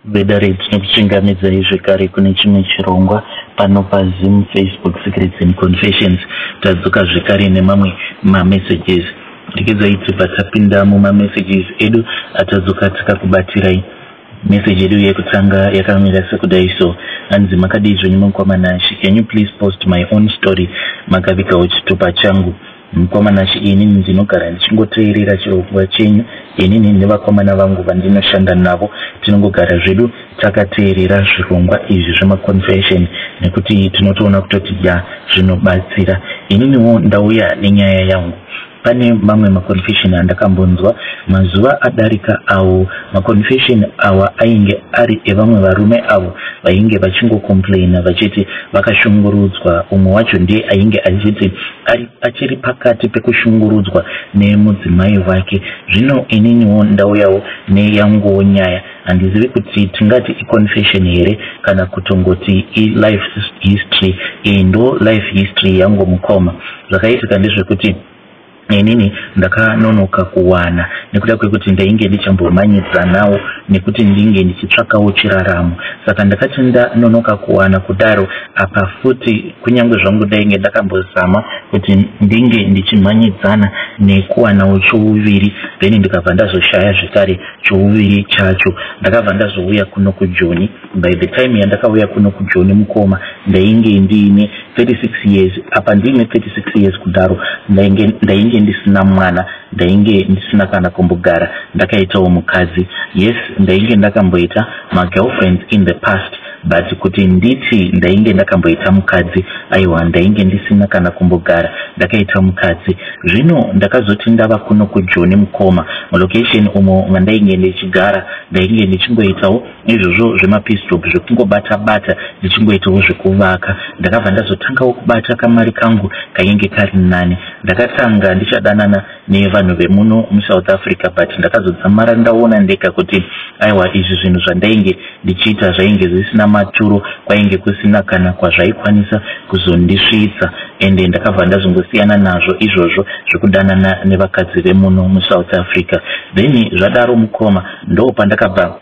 Vedare, tinokuchingamidzai zvekare kune chimwe chirongwa pano paZim Facebook Secrets and Confessions. Tadzoka zvekare nemamwe mamessages. Regedzai tibva tapinda mumamessages edu atadzoka tikakubatirai. Message yedu yekutanga yakamira sekudai so: hanzi, "Makadii zvenyu mukoma Nashi? Can you please post my own story? Makavigawo chitupa changu. Mukoma Nashi, inini ndinogara ndichingoteerera chirongwa chenyu. Inini nevakomana vangu vandinoshanda navo tinongogara zvedu takateerera zvirongwa izvi zvemaconfession, nekuti tinotoona kutoti ya, zvinobatsira. Ininiwo ndauya nenyaya yangu. Pane mamwe maconfession andakambonzwa mazuva adarika awo. Maconfession awa ainge ari evamwe varume avo vainge vachingocomplaina vachiti vakashungurudzwa. Umwe wacho ndiye ainge achiti achiri pakati pekushungurudzwa nemudzimai wake. Zvino ininiwo ndauyawo neyanguwo nyaya. Handizivi kuti tingati iconfession here kana kutongoti ilife history. Iyi ndo life history yangu mukoma. Zvakaitika ndezvekuti inini ndakanonoka kuwana nekuda kwekuti ndainge ndichambomhanyidzanawo nekuti ndinge ndichitsvakawo chiraramo. Saka ndakati ndanonoka kuwana kudaro, apa futi kunyange zvangu ndainge ndakambozama kuti ndinge ndichimhanyidzana nekuwanawo chouviri, then ndikabva ndazoshaya zvekare chouviri chacho. Ndakabva ndazouya kuno kuJoni. By the time yandakauya kuno kuJoni mukoma, ndainge ndiine 36 years. Apa ndiine 36 years kudaro, ndainge ndisina mwana, ndainge ndisina kana kumbogara ndakaitawo mukadzi. Yes, ndainge ndakamboita magirlfriends in the past, but kuti nditi ndainge ndakamboita mukadzi, aiwa, ndainge ndisina kana kumbogara ndakaita mukadzi. Zvino ndakazoti ndava kuno kuJoni mukoma, mulocation umo mandainge ndichigara, ndainge ndichingoitawo izvozvo zvemapiece job, zvekungobata bata, ndichingoitawo zvekuvaka. Ndakabva ndazotangawo kubata kamari kangu kainge kari nani. Ndakatanga ndichadanana nevanhu vemuno muSouth Africa, but ndakazodzamara ndaona ndega kuti aiwa, izvi zvinhu zvandainge ndichiita zvainge zvisina maturo, kwainge kusina kana kwazvaikwanisa kuzondisvitsa, ende ndakabva ndazongosiyana nazvo izvozvo zvekudanana nevakadzi vemuno muSouth Africa. Then zvadaro mukoma, ndo pandakabva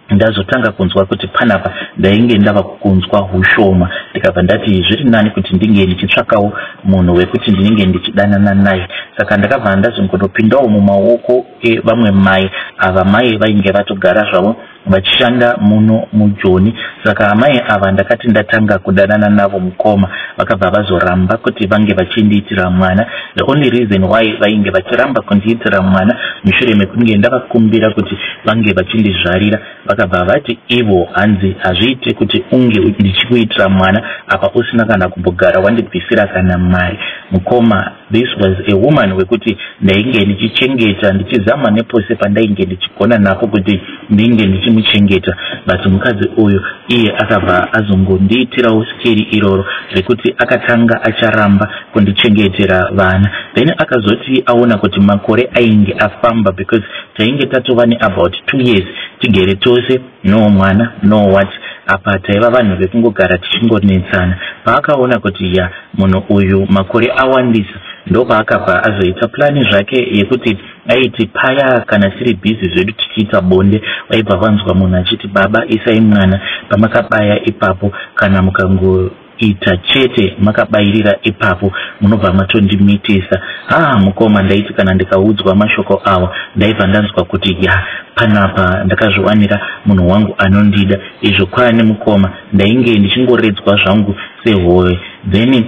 ndazotanga kunzwa kuti panapa ndainge ndava kunzwa ushoma. Ndikabva ndati zviri nani kuti ndinge ndichitsvakawo munhu wekuti ndinenge ndichidanana naye. Saka ndakabva ndazongonopindawo mumaoko evamwe mai. Ava mai vainge vatogara zvavo vachishanda muno muJoni. Saka amai ava ndakati ndatanga kudanana navo mukoma, vakabva vazoramba kuti vange vachindiitira mwana. The only reason why vainge vachiramba kundiitira mwana, mushure mekunge ndavakumbira kuti vange vachindizvarira, vakabva vati ivo hanzi hazviite kuti unge ndichikuitira mwana apa usina kana kumbogara wandibvisira kana mari. Mukoma, this was a woman wekuti ndainge ndichichengeta, ndichizama nepose pandainge ndichigona napo kuti ndinge ndichimuchengeta, but mukadzi uyu iye akabva azongondiitirawo skeri iroro rekuti akatanga acharamba kundichengetera vana. Then akazoti aona kuti makore ainge afamba, because tainge tatova neabout 2 years tigere tose, no mwana, no what. Apa taiva vanhu vekungogara tichingonetsana. Paakaona kuti ya, munhu uyu makore awandisa, ndopaakabva azoita plan zvake yekuti aiti paya kana tiri busy zvedu tichiita bonde, vaibva vanzwa munhu achiti, 'Baba, isai mwana pamakabaya ipapo. Kana mukangoita chete makabayirira ipapo, munobva matondimitisa.' Ah mukoma, ndaiti kana ndikaudzwa mashoko awa, ndaibva ndanzwa kuti ya, panapa ndakazviwanira munhu wangu anondida. Izvo kwaane mukoma, ndainge ndichingoredzwa zvangu sehove. Then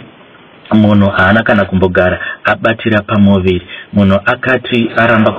munhu haana kana kumbogara abatira pamuviri. Munhu akati aramba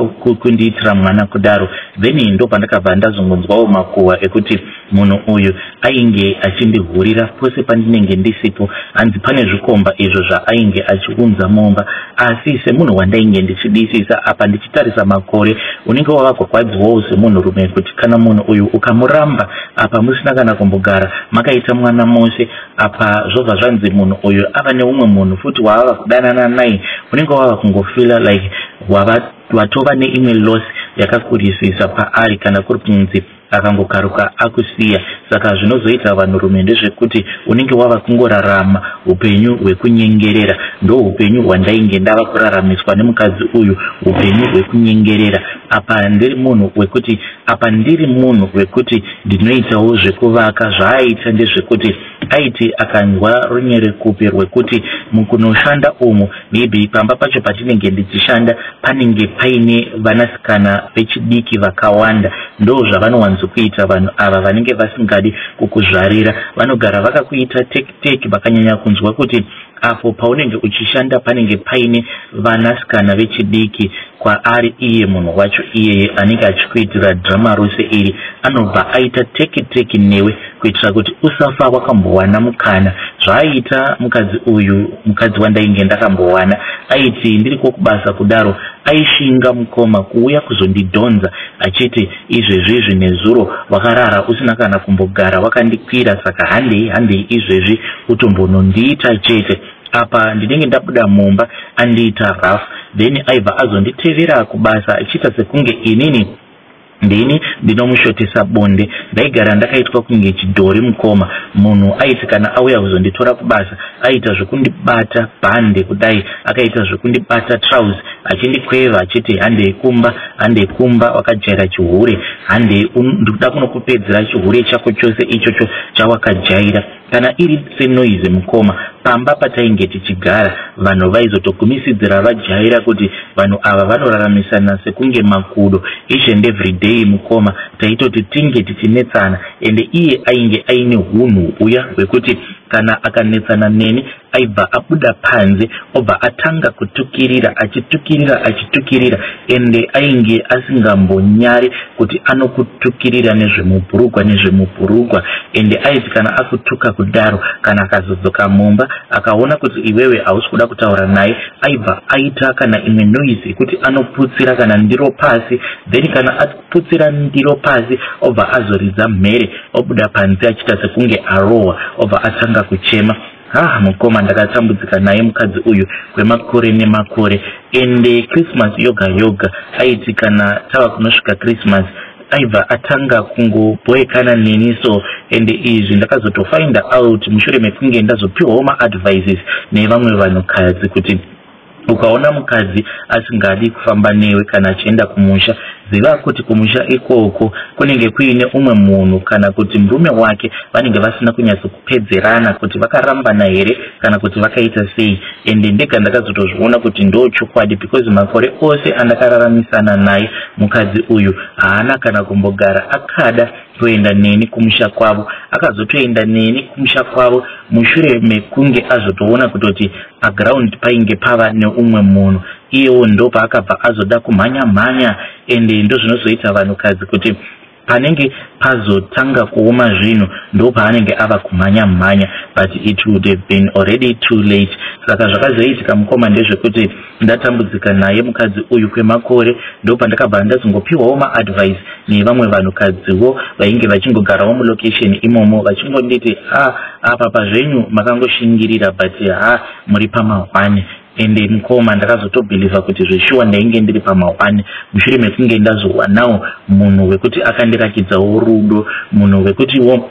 kundiitira mwana kudaro, then ndo pandakabva ndazongonzwawo makuhwa ekuti munhu uyu ainge achindihurira pose pandinenge ndisipo. Hanzi pane zvikomba izvo zvaainge achiunza mumba. Asi semunhu wandainge ndichidisisa, apa ndichitarisa makore, unenge wavagwagwadziwawo semunhurume kuti kana munhu uyu ukamuramba, apa musina kana kumbogara makaita mwana mose, apa zvobva zvanzi munhu uyu ava neumwe munhu futi waava kudanana naye, unenge wava kungofeela like wava Watova neimwe loss yakakurisisa paari kana kuri kunzi akangokaruka akusiya. Saka zvinozoita vanhurume ndezvekuti unenge wava kungorarama upenyu hwekunyengerera. Ndo upenyu hwandainge ndava kuraramiswa nemukadzi uyu, upenyu hwekunyengerera. Apa ndiri munhu wekuti apa ndiri munhu wekuti ndinoitawo zvekuvaka. Zvaaita ndezvekuti aiti akanzwa runyerekupe rwekuti mukunoshanda umu, maybe pamba pacho patinenge ndichishanda panenge paine vanasikana vechidiki vakawanda. Ndo zvavanowanzokuita vanhu ava vanenge vasingadi kukuzvarira, vanogara vakakuita tekiteki. Vakanyanya kunzwa kuti apo paunenge uchishanda panenge paine vanasikana vechidiki, kwaari iye munhu wacho iyeye anenge achikuitira dhirama rose iri anobva aita teki teki newe kuitira kuti usafa wakambowana mukana. Zvaaiita mukadzi uyu, mukadzi wandainge ndakambowana, aiti ndiriko kubasa kudaro aishinga mukoma kuuya kuzondidhonza achiti, "Izvezvi izvi nezuro wakarara usina kana kumbogara wakandikwira, saka handei, handei izvezvi utombonondiita chete." Apa ndinenge ndabuda mumba andiita rough, then aibva azonditevera kubasa achiita sekunge inini ndini ndinomushotesa bonde. Ndaigara ndakaitwa kunge chidhori mukoma. Munhu aiti kana auya kuzonditora kubasa aita zvekundibata bhande kudai, akaita zvekundibata trouse, achindikweva achiti, "Handei kumba, handei kumba, wakajaira chihure, handei, ndikuda kunokupedzera chihure chako chose ichocho chawakajaira." Kana iri senoise mukoma, pamba patainge tichigara vanhu vaizotogumisidzira vajaira kuti vanhu ava vanoraramisana sekunge makudo. Each and every day mukoma taitoti tinge tichinetsana, ende iye ainge aine hunhu uya hwekuti kana akanetsana neni aibva abuda panze obva atanga kutukirira, achitukirira, achitukirira, ende ainge asingambonyari kuti anokutukirira nezvemubhurugwa, nezvemubhurugwa. Ende aiti kana akutuka kudaro, kana akazodzoka mumba akaona kuti iwewe hausi kuda kutaura naye, aibva aita kana imwe noise yekuti anoputsira kana ndiro pasi. Then kana aputsira ndiro pasi obva azoridza mhere, obuda panze achiita sekunge arohwa, obva atanga kuchema. Ha, mukoma, ndakatambudzika naye mukadzi uyu kwemakore nemakore. Ende Christmas yoga yoga aiti kana tava kunosvika Christmas aibva atanga kungobhoekana neni. So ende izvi ndakazotofind out mushure mekunge ndazopiwawo maadvices nevamwe vanhukadzi kuti ukaona mukadzi asingadi kufamba newe kana achienda kumusha, ziva kuti kumusha ikoko kunenge kuine umwe munhu kana kuti murume wake vanenge vasina kunyatsokupedzerana, kuti vakarambana here kana kuti vakaita sei. Ende ndega ndakazotozviona kuti ndo chokwadi, because makore ose andakararamisana naye mukadzi uyu haana kana kumbogara akada kuenda neni kumusha kwavo. Akazotoenda neni kumusha kwavo mushure mekunge azotoona kutoti paground painge pava neumwe munhu. Iyewo ndo paakabva azoda kumhanya mhanya. Ende ndozvinozoita vanhukadzi kuti panenge pazotanga kuoma zvinhu ndo paanenge ava kumhanya mhanya, but it would have been already too late. Saka zvakazoitika mukoma ndezvekuti ndatambudzika naye mukadzi uyu kwemakore, ndo pandakabva ndazongopiwawo maadvice nevamwe vanhukadziwo vainge vachingogarawo mulocation imomo, vachingonditi, "A ah, apa pazvenyu makangoshingirira, but ha, muri pamahwane." Ende mukoma ndakazotobhilivha kuti zveshuwa ndainge ndiri pamahwane mushure mekunge ndazowanawo munhu wekuti akandirakidzawo rudo, munhu wekutiwo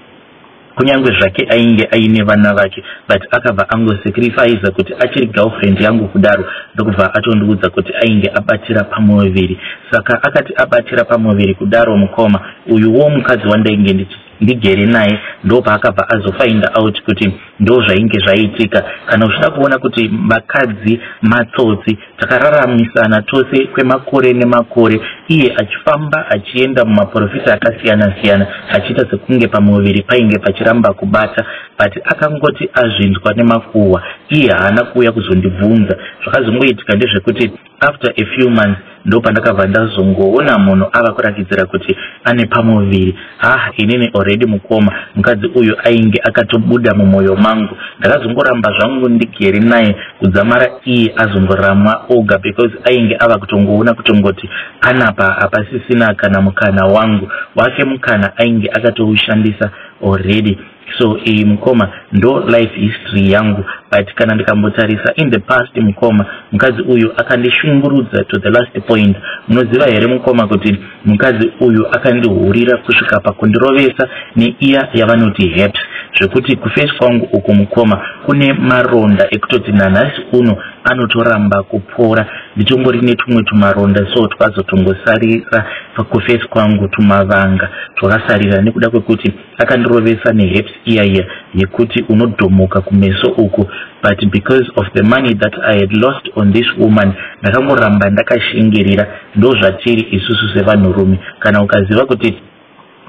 kunyange zvake ainge aine vana vake, but akabva angosacrifica kuti achiri girlfriend yangu kudaro, ndokubva atondiudza kuti ainge abatira pamuviri. Saka akati abatira pamuviri kudaro mukoma, uyuwo mukadzi wandainge ndigere naye ndo paakabva azofind out kuti ndo zvainge zvaitika. Kana uchida kuona kuti vakadzi matsotsi, takararamisana tose kwemakore nemakore, iye achifamba achienda mumaprofita akasiyana siyana achiita sekunge pamuviri painge pachiramba kubata, but akangoti azvinzwa nemakuhwa iye haana kuuya kuzondibvunza. Zvakazongoitika ndezvekuti after a few months ndo pandakabva ndazongoona munhu ava kurakidzira kuti ane pamuviri. Ah, inini already mukoma, mukadzi uyu ainge akatobuda mumwoyo mangu. Ndakazongoramba zvangu ndigere naye kudzamara iye azongoramwa oga, because ainge ava kutongoona kutongoti panapa hapasisina kana mukana wangu. Wake mukana ainge akatoushandisa. already. So iyi, mukoma, ndo life history yangu. But kana ndikambotarisa in the past, mukoma, mukadzi uyu akandishungurudza to the last point. Munoziva here, mukoma, kuti mukadzi uyu akandihurira kusvika pakundirovesa neiya yavanoti herpes, zvekuti kuface kwangu uku, mukoma, kune maronda ekutoti nanhasi uno anotoramba kupora. Ndichongori netumwe tumaronda, so twazotongosarira kuface kwangu, tumavanga twakasarira nekuda kwekuti akandirovesa neherpes iya iya yekuti unodhomoka kumeso uku. But because of the money that I had lost on this woman, ndakangoramba ndakashingirira. Ndo zvatiri isusu sevanhurume. Kana ukaziva kuti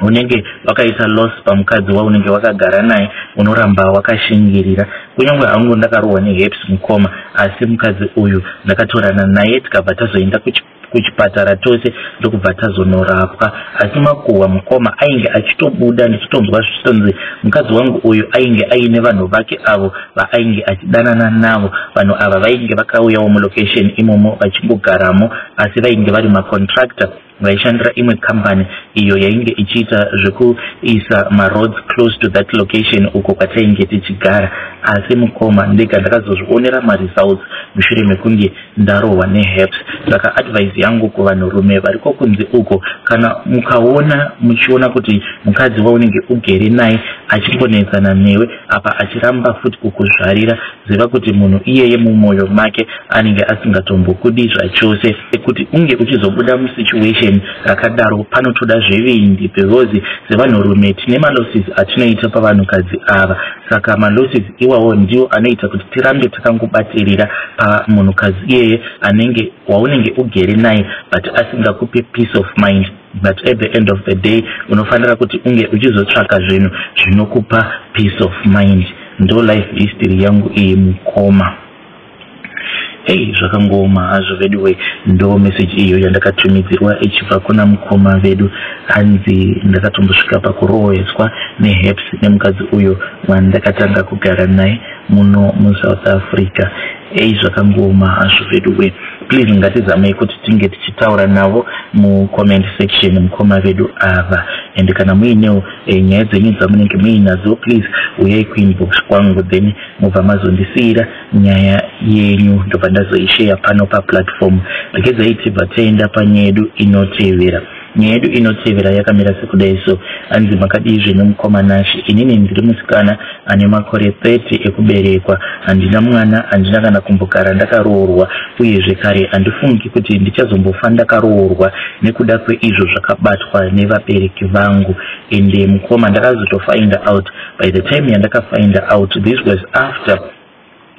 unenge wakaita loss pamukadzi waunenge wakagara naye, unoramba wakashingirira. Kunyange hangu ndakarohwa neherpes, mukoma, asi mukadzi uyu ndakatorana naye, tikabva tazoenda kuchipatara tose, ndokubva tazonorapwa. Asi makuhwa, mukoma, ainge achitobuda, ndichitonzwa zvichitonzi mukadzi wangu uyu ainge aine vanhu vake avo vaainge achidanana navo. Vanhu ava vainge vakauyawo mulocation imomo vachingogaramo, asi vainge vari macontractor vaishandira imwe kambani iyo yainge ichiita zvekuisa maroads close to that location uko kwatainge tichigara. Asi mukoma, ndega ndakazozvionera maresults mushure mekunge ndarohwa neherpes. Saka advice yangu kuvanhurume variko kunze uko, kana mukaona, muchiona kuti mukadzi waunenge ugere naye achingonetsana newe, apa achiramba futi kukuzvarira, ziva kuti munhu iyeye mumwoyo make anenge asingatombokudi zvachose. Kuti unge uchizobuda musituation rakadaro panotoda zvivindi, because sevanhurume tine malosses atinoita pavanhukadzi ava. Saka malosses iwawo ndiwo anoita kuti tirambe takangobatirira pamunhukadzi iyeye anenge waunenge ugere naye, but asingakupi peace of mind. But at the end of the day, unofanira kuti unge uchizotsvaka zvinhu zvinokupa peace of mind. Ndo life history yangu iyi, mukoma. Ei, zvakangooma hazvo veduwe. Ndo meseji iyo yandakatumidzirwa ichibva kuna mukoma vedu. Hanzi ndakatombosvika pakurohweswa neherpes nemukadzi uyo wandakatanga kugara naye muno muSouth Africa. Ei, zvakangooma hazvo veduwe. Please, ngatizamei kuti tinge tichitaura navo mucomment section, mukoma vedu ava. And kana muinewo nyaya dzenyu dzamunenge muinadzo, please uyai kuinbox kwangu, then mubva mazondisiyira nyaya yenyu, ndobva ndazoisheya pano paplatform. Regedzai tibva taenda panyaya yedu inotevera. Nyaya yedu inotevera yakamira sekudai so. Hanzi, "Makadii zvenyu, mukoma Nashi? Inini ndiri musikana ane makore 30 ekuberekwa. Handina mwana, handina kana kumbogara ndakaroorwa, uye zvekare handifungi kuti ndichazombofa ndakaroorwa nekuda kweizvo zvakabatwa nevabereki vangu. Ende mukoma, ndakazotofind out, by the time yandakafind out, this was after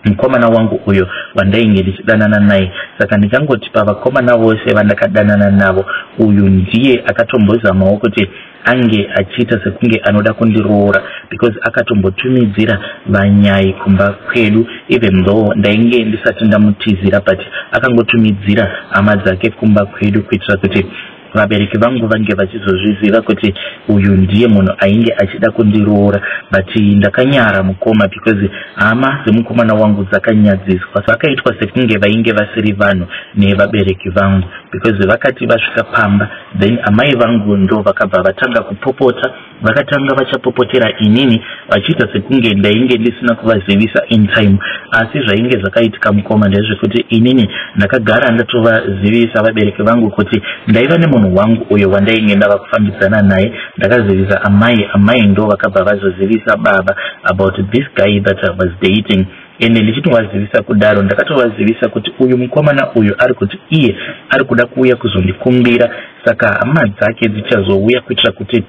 mukomana wangu uyo wandainge ndichidanana naye. Saka ndingangoti pavakomana vose vandakadanana navo, uyu ndiye akatombozamawo kuti ange achiita sekunge anoda kundiroora, because akatombotumidzira vanyai kumba kwedu, even though ndainge ndisati ndamutizira, but akangotumidzira hama dzake kumba kwedu kuitira kuti vabereki vangu vange vachizozviziva kuti uyu ndiye munhu ainge achida kundiroora. But ndakanyara, mukoma, because hama dzemukomana wangu dzakanyadziswa, vakaitwa sekunge vainge vasiri vanhu nevabereki vangu, because vakati vasvika pamba, then amai vangu ndo vakabva vatanga kupopota. Vakatanga vachapopotera inini, vachiita sekunge ndainge ndisina kuvazivisa in time. Asi zvainge zvakaitika, mukoma, ndezvekuti inini ndakagara ndatovazivisa vabereki vangu kuti ndaiva nemunhu wangu uyo wandainge ndava kufambidzana naye. Ndakazivisa amai, amai ndo vakabva vazozivisa baba about this guy that I was dating. Ende ndichitovazivisa kudaro, ndakatovazivisa kuti uyu mukomana uyu ari kuti iye ari kuda kuuya kuzondikumbira, saka hama dzake dzichazouya kuitira kuti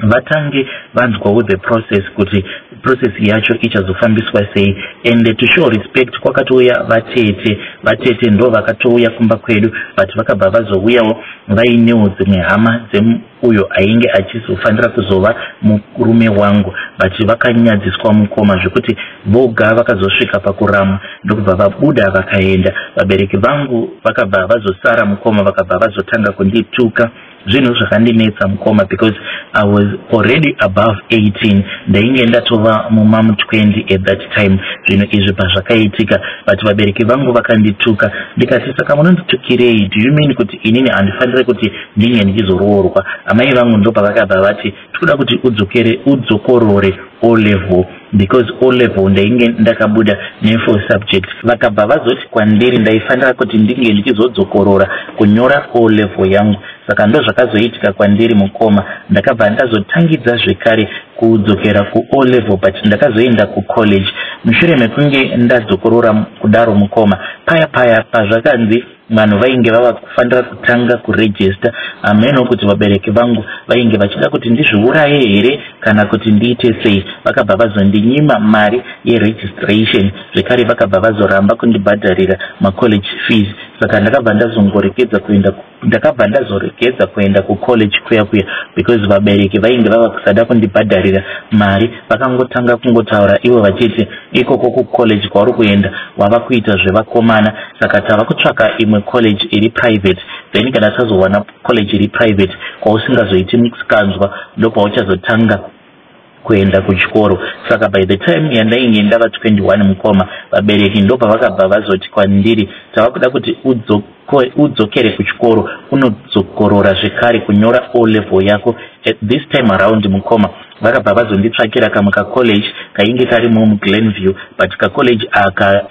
vatange vanzwawo the process, kuti process yacho ichazofambiswa sei. And to show respect, kwakatouya vatete. Vatete ndo vakatouya kumba kwedu, but vakabva vazouyawo vainewo dzimwe hama dzeuyo ainge achizofanira kuzova murume wangu. But vakanyadziswa, mukoma, zvekuti voga vakazosvika pakurama, ndokubva vabuda vakaenda. Vabereki vangu vakabva vazosara, mukoma, vakabva vazotanga kundituka. Zvinhu zvakandinetsa, mukoma, because I was already above 18. Ndainge ndatova mumam 20 at that time zvinhu izvi pazvakaitika, but vabereki vangu vakandituka. Ndikati, "Saka munonditukirei? Do you mean kuti inini handifaniri kuti ndinge ndichizoroorwa?" Amai vangu ndopavakabva vati, "Tikuda kuti udzokere udzokorore O level," because O level ndainge ndakabuda nefour subject. Vakabva vazoti kwandiri ndaifanira kuti ndinge ndichizodzokorora kunyora O level yangu. Saka ndo zvakazoitika kwandiri, mukoma. Ndakabva ndazotangidza zvekare kudzokera kuO level, but ndakazoenda kucollege mushure mekunge ndadzokorora kudaro, mukoma. Paya paya pazvakanzi vanhu vainge vava kufanira kutanga kuregister, hameno kuti vabereki vangu vainge vachida kuti ndizviuraye here kana kuti ndiite sei, vakabva vazondinyima mari yeregistration. Zvekare vakabva vazoramba kundibhadharira macollege fees. Saka ndakabva ndazongoregedza kuenda, ndakabva ndazoregedza kuenda kucollege kuya kuya, because vabereki vainge vava kusada kundibhadharira mari. Vakangotanga kungotaura ivo vachiti, "Ikoko kucollege kwauri kuenda wava kuita zvevakomana, saka tava kutsvaka imwe college iri private. Then kana tazowana college iri private kwausingazoiti musikanzwa, ndokwauchazotanga kuenda kuchikoro." Saka by the time yandainge ndava 21, mukoma, vabereki ndopavakabva vazoti kwandiri, "Tava kuda kuti udzokere kuchikoro unodzokorora zvekare kunyora O level yako." At this time around, mukoma, vakabva vazonditsvakira kamwe kacollege kainge karimo muGlenview, but kacollege aka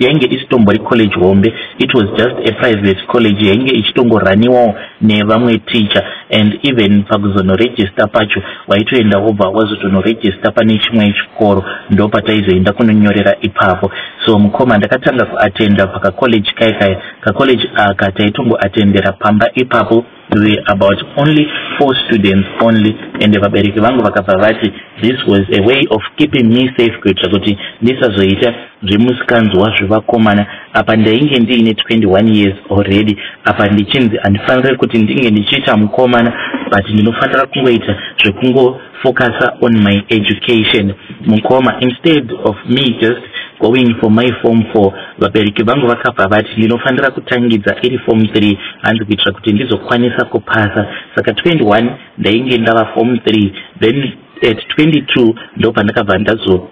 yainge isitombori college hombe. It was just a private college yainge ichitongoraniwawo nevamwe teacher, and even pakuzonoregister pacho waitoenda wobva wazotonoregister pane chimwe chikoro, ndo pataizoenda kunonyorera ipapo. So mukoma, ndakatanga kuatenda pakacollege kaya kaya. Kacollege aka taitongoatendera pamba ipapo. We were about only four students only, and vabereki vangu vakabva vati this was a way of keeping me safe, kuitira kuti ndisazoita zvemusikanzwa zvevakomana. Apa ndainge ndiine 21 years already, apa ndichinzi handifaniri kuti ndinge ndichiita mukomana, but ndinofanira kungoita zvekungofocusa on my education. Mukoma, instead of me just going for my form 4, vabereki vangu vakabva vati ndinofanira kutangidza iri form 3, hanzi kuitira kuti ndizokwanisa kupasa. Saka 21 ndainge ndava form 3, then at 22 ndo pandakabva ndazo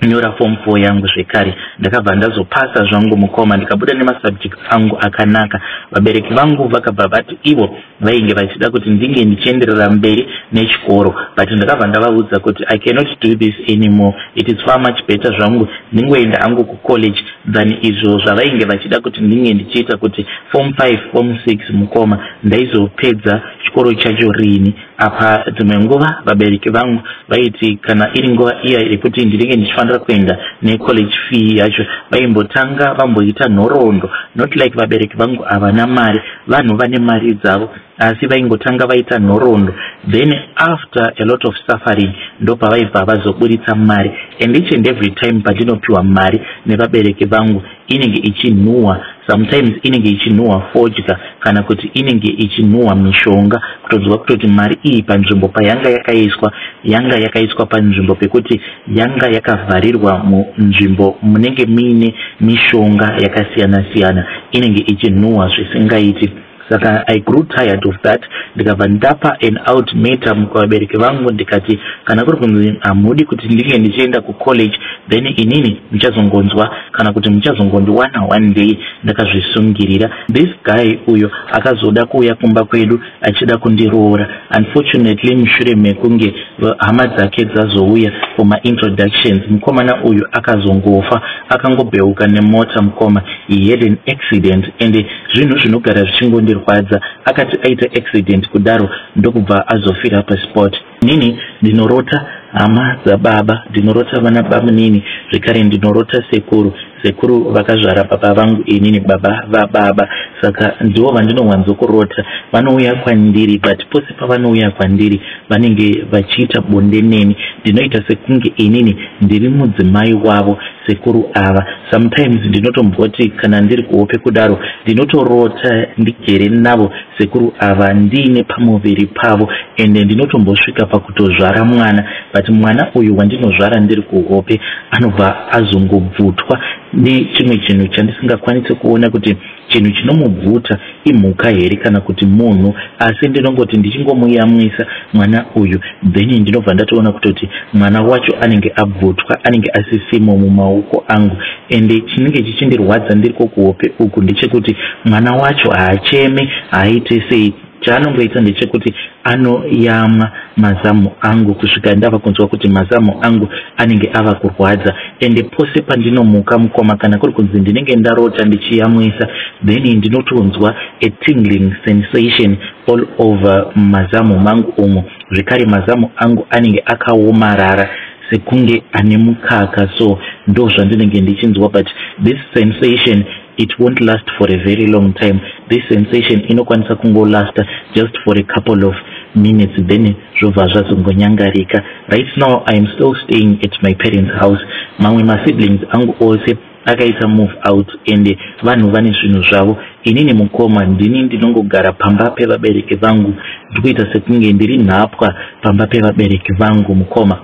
nyora form 4 yangu zvekare. Ndakabva ndazopasa zvangu, mukoma, ndikabuda nemasubjects angu akanaka. Vabereki vangu vakabva vati ivo vainge vachida kuti ndinge ndichienderera mberi nechikoro, but ndakabva ndavaudza kuti I cannot do this anymore. It is far much better zvangu ndingoenda hangu kucollege than izvo zvavainge vachida kuti ndinge ndichiita, kuti form 5, form 6. Mukoma, ndaizopedza chikoro chacho rini? Apa dzimwe nguva vabereki vangu vaiti kana iri nguva iya yekuti ndinenge ndichifanira kuenda necollege fee yacho, vaimbotanga vamboita nhoroondo. Not like vabereki vangu havana mari, vanhu vane mari dzavo, asi vaingotanga vaita nhoroondo, then after a lot of suffering ndopavaibva vazoburitsa mari. And each and every time pandinopiwa mari nevabereki vangu, inenge ichinhuhwa. Sometimes inenge ichinhuhwa fodya kana kuti inenge ichinhuhwa mishonga, kutonzwa kutoti mari iyi panzvimbo payanga yakaiswa, yanga yakaiswa panzvimbo pekuti yanga yakavharirwa munzvimbo munenge muine mishonga yakasiyana siyana, inenge ichinhuhwa zvisingaiti. Saka I grew tired of that. Ndikabva ndapa an ultimatum kuvabereki vangu, ndikati kana kuri kunzi hamudi kuti ndinge ndichienda kucollege, then inini muchazongonzwa kana kuti muchazongondiwana one day ndakazvisungirira. This guy uyo akazoda kuuya kumba kwedu achida kundiroora, unfortunately mushure mekunge hama dzake dzazouya for maintroductions, mukomana uyu akazongofa, akangobheuka nemota. Mukoma, he had an accident, and zvinhu zvinogara zvichingondirwadza. Akati aita accident kudaro, ndokubva azofira paspot. Inini ndinorota hama dzababa, ndinorota vana bamunini, zvekare ndinorota sekuru. Sekuru vakazvara baba vangu inini, baba vababa. Saka ndivo vandinowanzokurota. Vanouya kwandiri, but pose pavanouya kwandiri vanenge vachiita bonde neni. Ndinoita sekunge inini ndiri mudzimai wavo, sekuru ava. Sometimes ndinotomboti kana ndiri kuhope kudaro, ndinotorota ndigere navo. sekuru ava ndiine pamuviri pavo ende ndinotombosvika pakutozvara mwana, but mwana uyu wandinozvara ndiri kuhope anobva azongobvutwa nechimwe chinhu chandisingakwanisi kuona kuti chinhu chinomubvuta imhuka here kana kuti munhu. Asi ndinongoti ndichingomuyamwisa mwana uyu, then ndinobva ndatoona kutoti mwana wacho anenge abvutwa, anenge asisimo mumaoko angu. Ende chinenge chichindirwadza ndiriko kuhope uku ndechekuti mwana wacho haacheme, haaite sei. Chaanongoita ndechekuti anoyamwa mazamu angu kusvika ndava kunzwa kuti mazamu angu anenge ava kurwadza. Ende pose pandinomuka mukoma, kana kuri kunzi ndinenge ndarota ndichiyamwisa, then ndinotonzwa a tingling sensation all over mazamu mangu umo. Zvekare mazamu angu anenge akaomarara sekunge ane mukaka, so ndo zvandinenge ndichinzwa. But this sensation, it won't last for a very long time. This sensation inokwanisa kungolasta just for a couple of minutes, then zvobva zvazongonyangarika. Right now I am still staying at my parents' house. Mamwe masiblings angu ose akaita move out ende vanhu vane zvinhu zvavo. Inini mukoma, ndini ndinongogara pamba pevabereki vangu. Ndikuita sekunge ndiri nhapwa pamba pevabereki vangu mukoma.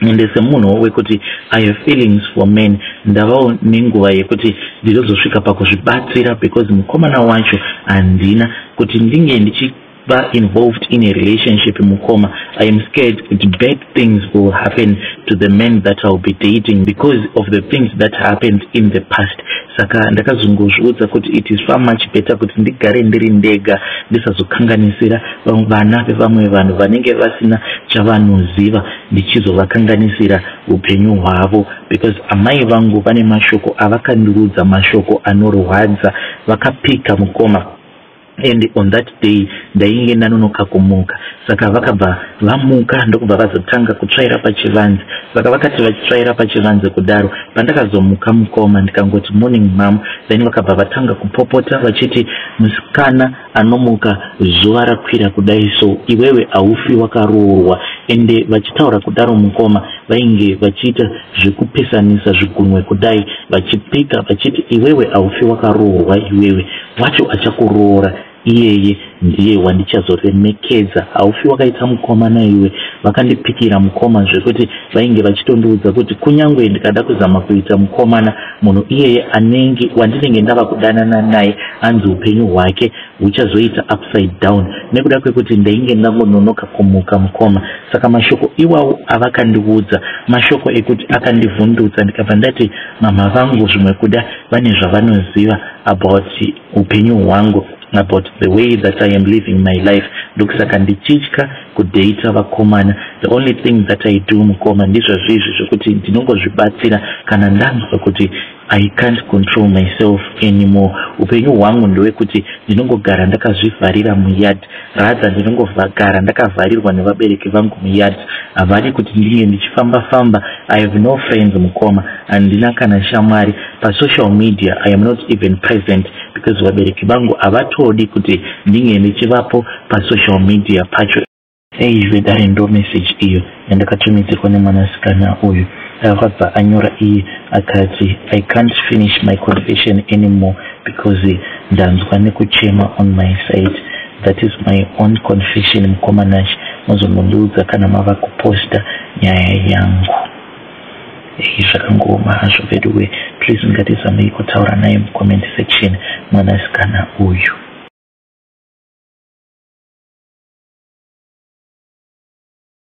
Ende semunhu wekuti I have feelings for men, ndavawo nenguva yekuti ndinozosvika pakuzvibatsira, because mukomana wacho handina kuti ndinge ndichiva involved in a relationship mukoma. I am scared kuti bad things will happen to the men that I will be dating because of the things that happened in the past. Saka ndakazongozviudza kuti it is far much better kuti ndigare ndiri ndega, ndisazokanganisira vana vevamwe vanhu vanenge vasina chavanoziva, ndichizovakanganisira upenyu hwavo, because amai vangu vane mashoko avakandiudza, mashoko anorwadza. Vakapika mukoma, and on that day ndainge ndanonoka kumuka, saka vakabva vamuka ndokubva vazotanga kutsvaira pachivanze. Saka vakati vachitsvaira pachivanze kudaro, pandakazomuka mukoma, ndikangoti, "Morning, mum," then vakabva vatanga kupopota vachiti, "Musikana anomuka zuva rakwira kudai so, iwewe haufi wakaroorwa." Ende vachitaura kudaro mukoma, vainge vachiita zvekupesanisa zvigunwe kudai, vachipika vachiti, "Iwewe haufi wakaroorwa, iwewe wacho achakuroora iyeye ndiye wandichazoremekedza. Haufi wakaita mukomana iwe." Vakandipikira mukoma, zvekuti vainge vachitondiudza kuti kunyange ndikada kuzama kuita mukomana, munhu iyeye anenge wandinenge ndava kudanana naye, anzi upenyu hwake huchazoita upside down nekuda kwekuti ndainge ndangononoka kumuka mukoma. Saka mashoko iwawo avakandiudza, mashoko ekuti akandivhundutsa. Ndikabva ndati mama vangu zvimwe kuda vane zvavanoziva about upenyu hwangu, about the way that I am living my life. Ndokusaka ndichitya kudheita vakomana. The only thing that I do mukoma, ndizvozvizvi zvekuti ndinongozvibatsira kana ndanzwa kuti I can't control myself anymore. Upenyu hwangu ndewekuti ndinongogara ndakazvivharira muyard, rather ndinongogara ndakavharirwa nevabereki vangu muyard. Havadi kuti ndinge ndichifamba famba. I have no friends mukoma, handina kana shamwari. Pasocial media I am not even present because vabereki vangu havatodi kuti ndinge ndichivapo pasocial media pacho. Ei vedare, ndo message iyo yandakatumidzirwa nemwanasikana uyu. Akabva anyora iye akati, "I can't finish my confession anymore because ndanzwa nekuchema on my side. That is my own confession mukoma Nash. Muzonondiudza kana mava kuposta nyaya yangu." Ei, zvakangoma hazvo veduwe. Please ngatizamei kutaura naye mucomment section mwanasikana uyu.